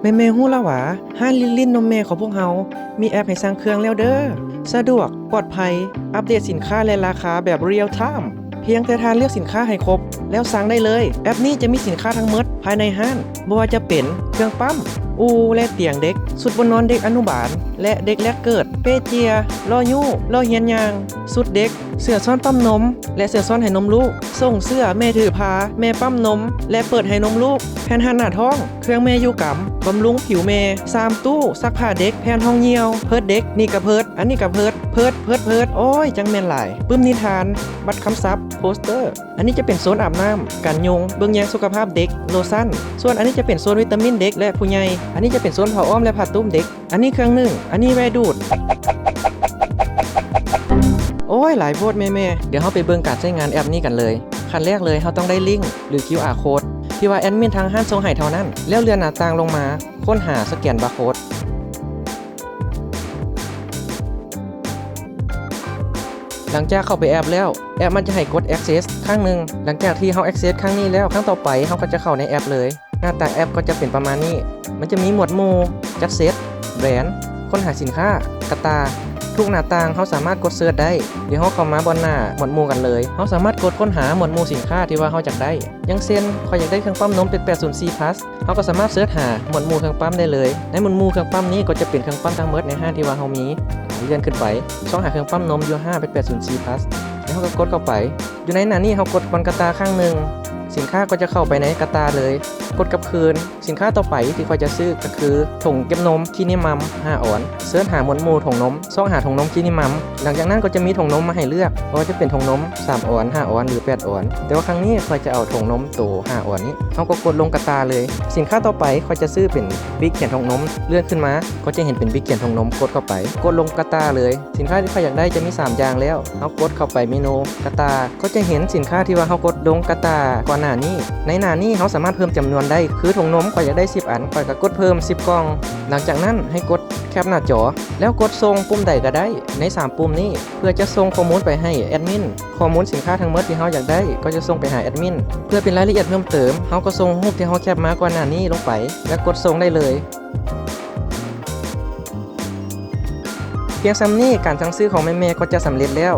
ແມ່ໆຮູ້ລະຫວາ? ຮ້ານລິນລິນນົມແມ່ຂອງພວກເຮົາ ມີແອັບໃຫ້ສັ່ງເຄື່ອງແລ້ວເດີ້. ສະດວກ, ປອດໄພ, ອັບເດດສິນຄ້າ ແລະ ລາຄາແບບ real time. ພຽງແຕ່ທ່ານເລືອກສິນຄ້າໃຫ້ຄົບ ແລ້ວສັ່ງໄດ້ເລີຍ. ແອັບນີ້ຈະມີສິນຄ້າທັງໝົດພາຍໃນຮ້ານ, ບໍ່ວ່າຈະເປັນເຄື່ອງປ້ຳ, ອູ່ ແລະ ຕຽງເດັກ, ຊຸດບ່ອນນອນເດັກອະນຸບານ ແລະ ເດັກແລກເກີດ, ເປເຈຍ, ລໍ້ຍູ້, ລໍ້ຮຽນຍ່າງ, ຊຸດເດັກ, ເສື້ອຊ້ອນປ້ຳນົມ ແລະ ເສື້ອຊ້ອນໃຫ້ນົມລູກ, ໂສ້ງເສື້ອ, ແມ່ຖືພາ, ແມ່ປ້ຳນົມ ແລະ ເປີດໃຫ້ນົມລູກ, ແຜ່ນຮັດໜ້າທ້ອງ, ເຄື່ອງແມ່ຢູ່ກຳ, ບຳລຸງຜິວແມ່, ຊາມຕູ້, ຊັກຜ້າເດັກ, ແຜ່ນຮອງຍ່ຽວ, ເພີດເດັກ, ນີ້ກະເພີດ, ອັນນີ້ກະເພີດ, ເພີດ, ເພີດ, ເພີດ, ໂອ້ຍ ຈັ່ງແມ່ນຫຼາຍ. ປຶ້ມນິທານ, ບັດຄຳສັບ, ໂປສເຕີ. ອັນນີ້ຈະເປັນໂຊນອາບນ້ຳ, ກັນຍຸງ, ເບິ່ງແຍງສຸຂະພາບເດັກ, ໂລຊັນ. ສ່ວນອັນນີ້ຈະເປັນໂຊນວິຕາມິນເດັກ ແລະ ຜູ້ໃຫຍ່. ອັນນີ້ຈະເປັນໂຊນຜ້າອ້ອມ ແລະ ຜ້າຕຸ້ມເດັກ. ອັນນີ້ເຄື່ອງໜຶ້ງ, ອັນນີ້ແວດູດ. ໂອ້ຍ ຫຼາຍໂພດແມ່ໆ. ດຽວເຮົາໄປເບິ່ງການໃຊ້ງານແອັບນີ້ກັນເລີຍ. ຂັ້ນແລກເລີຍ ເຮົາຕ້ອງໄດ້ລິ້ງ ຫຼື ຄິວອາໂຄດ ທີ່ວ່າແອດມິນທາງຮ້ານສົ່ງໃຫ້ເທົ່ານັ້ນ, ແລ້ວເລື່ອນໜ້າຕ່າງລົງມາ, ຄົ້ນຫາສະແກນບາໂຄດ. ຫຼັງຈາກເຂົ້າໄປແອັບແລ້ວ, ແອັບມັນຈະໃຫ້ກົດ access ຄັ້ງໜຶ່ງ. ຫຼັງຈາກທີ່ເຮົາ access ຄັ້ງນີ້ແລ້ວ, ຄັ້ງຕໍ່ໄປເຮົາກໍຈະເຂົ້າໃນແອັບເລີຍ. ໜ້າຕາແອັບກໍຈະເປັນປະມານນີ້. ມັນຈະມີໝວດໝູ່, ຈັດເຊັດ, ແບຣນ, ຄົ້ນຫາສິນຄ້າ, ກະຕ່າ. ທຸກໜ້າຕ່າງເຮົາສາມາດກົດເສີດໄດ້. ດຽວເຮົາເຂົ້າມາບ່ອນໜ້າໝວດໝູ່ກັນເລີຍ. ເຮົາສາມາດກົດຄົ້ນຫາໝວດໝູ່ສິນຄ້າທີ່ວ່າເຮົາຢາກໄດ້. ຢ່າງເຊັ່ນ, ຂ້ອຍຢາກໄດ້ເຄື່ອງປ້ຳນົມເປັດແປດສູນສີ່ plus. ເຮົາກໍສາມາດເສີດຫາໝວດໝູ່ເຄື່ອງປ້ຳໄດ້ເລີຍ. ໃນໝວດໝູ່ເຄື່ອງປ້ຳນີ້ກໍຈະເປັນເຄື່ອງປ້ຳທັງໝົດໃນຮ້ານທີ່ວ່າເຮົາມີ. ເລື່ອນຂຶ້ນໄປ, ຊອກຫາເຄື່ອງປ້ຳນົມຢູ່ຫ້າເປັດແປດສູນສີ່ plus ແລ້ວເຮົາກໍກົດເຂົ້າໄປ. ຢູ່ໃນໜ້ານີ້ເຮົາກົດກ່ອນກະຕ່າຄັ້ງໜຶ່ງ, ສິນຄ້າກໍຈະເຂົ້າໄປໃນກະຕ່າເລີຍ. ກົດກັບຄືນ. ສິນຄ້າຕໍ່ໄປທີ່ຂ້ອຍຈະຊື້ກໍຄືຖົງເກັບນົມຄິນິມັມຫ້າອອນ. ເສີດຫາໝວດໝູ່ຖົງນົມ, ຊອກຫາຖົງນົມຄິນິມັມ. ຫຼັງຈາກນັ້ນກໍຈະມີຖົງນົມມາໃຫ້ເລືອກ, ບໍ່ວ່າຈະເປັນຖົງນົມສາມອອນ, ຫ້າອອນ ຫຼື ແປດອອນ. ແຕ່ວ່າຄັ້ງນີ້ຂ້ອຍຈະເອົາຖົງນົມໂຕຫ້າອອນນີ້. ເຮົາກໍກົດລົງກະຕ່າເລີຍ. ສິນຄ້າຕໍ່ໄປຂ້ອຍຈະຊື້ເປັນບິກຂຽນຖົງນົມ. ເລື່ອນຂຶ້ນມາກໍຈະເຫັນເປັນບິກຂຽນຖົງນົມ, ກົດເຂົ້າໄປ, ກົດລົງກະຕ່າເລີຍ. ສິນຄ້າທີ່ຂ້ອຍຢາກໄດ້ຈະມີສາມຢ່າງແລ້ວ. ເຮົາກົດເຂົ້າໄປເມນູກະຕ່າ, ກໍຈະເຫັນສິນຄ້າທີ່ວ່າເຮົາກົດລົງກະຕ່າກ່ອນໜ້ານີ້. ໃນໜ້ານີ້ເຮົາສາມາດເພີ່ມຈຳນວນໄດ້, ຄືຖົງນົມຂ້ອຍຢາກໄດ້ສິບອັນ, ຂ້ອຍກໍກົດເພີ່ມສິບກ່ອງ. ຫຼັງຈາກນັ້ນໃຫ້ກົດແຄບໜ້າຈໍ ແລ້ວກົດສົ່ງປຸ່ມໃດກໍໄດ້ໃນສາມປຸ່ມນີ້ ເພື່ອຈະສົ່ງຂໍ້ມູນໄປໃຫ້ແອດມິນ. ຂໍ້ມູນສິນຄ້າທັງໝົດທີ່ເຮົາຢາກໄດ້ກໍຈະສົ່ງໄປຫາແອດມິນ. ເພື່ອເປັນລາຍລະອຽດເພີ່ມເຕີມ, ເຮົາກໍສົ່ງຮູບທີ່ເຮົາແຄບມາກ່ອນໜ້ານີ້ລົງໄປ ແລ້ວກົດສົ່ງໄດ້ເລີຍ. ພຽງສ່ຳນີ້ ການສັ່ງຊື້ຂອງແມ່ໆກໍຈະສຳເລັດແລ້ວ.